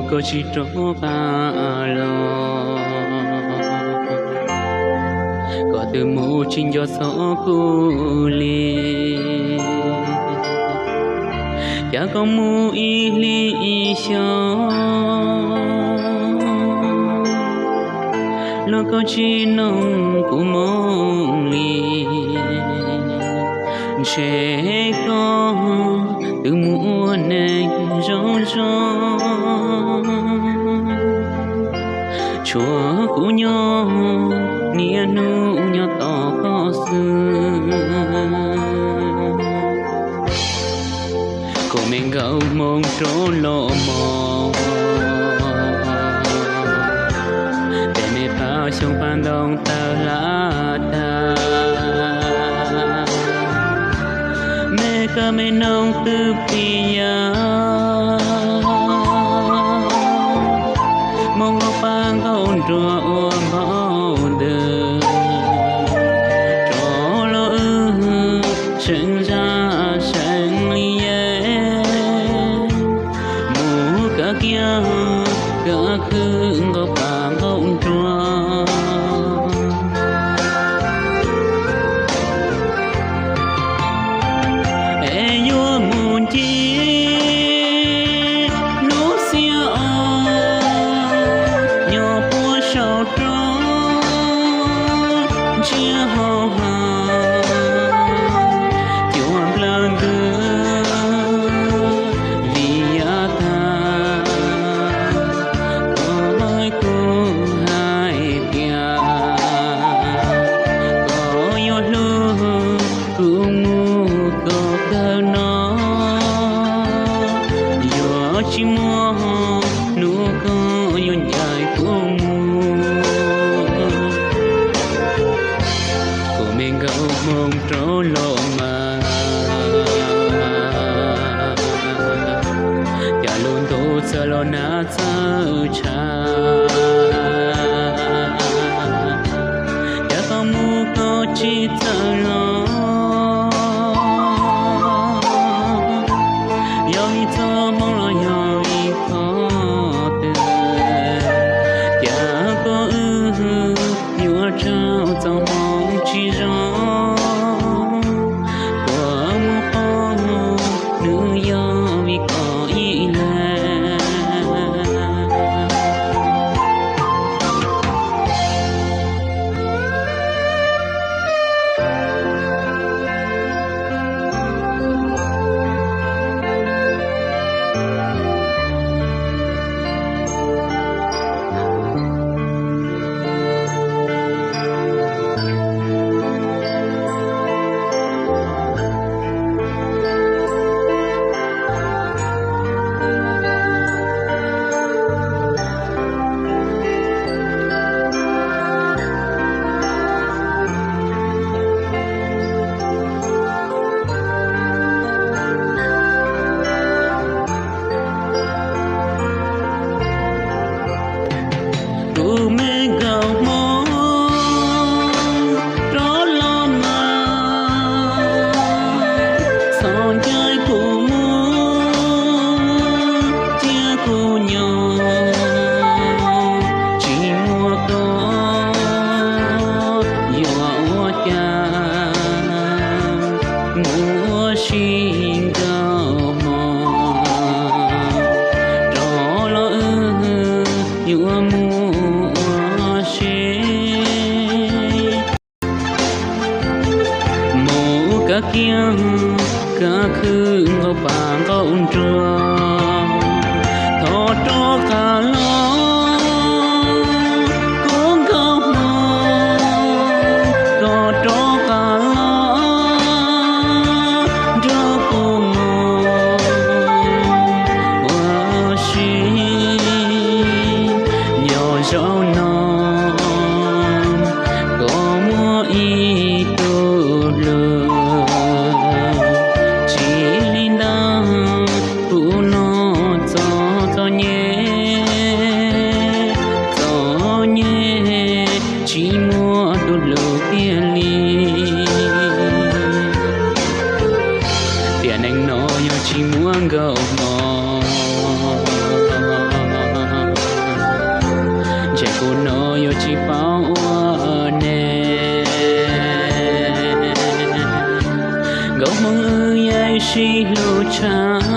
Koj tsis rov qab los, koj twb mus tsis nco txog kuv li. Cas koj mus ib hlis ib xyoos los koj tsis nug kuv moo li. Ntshe koj twb mus ua neeg zoo zoo, tshuav kuv nyob niaj hnub nyob tos koj xwb. Kuv me nkauj hmoob rov los mus, tej me pab xyoob pab ntoo tawg hlab tag, me kab me noog twb pib yaj, muaj nkauj pab nkauj nruas ua npau ntws, rov los wb seev zaj seev li ye, mus kav kiab kav khw nkauj pab nkauj nruas. Es yuav mus ncig hnub xiab os, nyob puag saum roob ntsiab hauv hav, cuag nplawg ntws li yav tag. Koj hais kuv hais tias koj yuav hlub kuv mus kom kawg no, yuav tsis muaj hnub koj yuav ncaim kuv mus. Kuv me nkauj yuav tsis paub ua ne. Nkauj Hmoob wb yeej sib hlub tshaj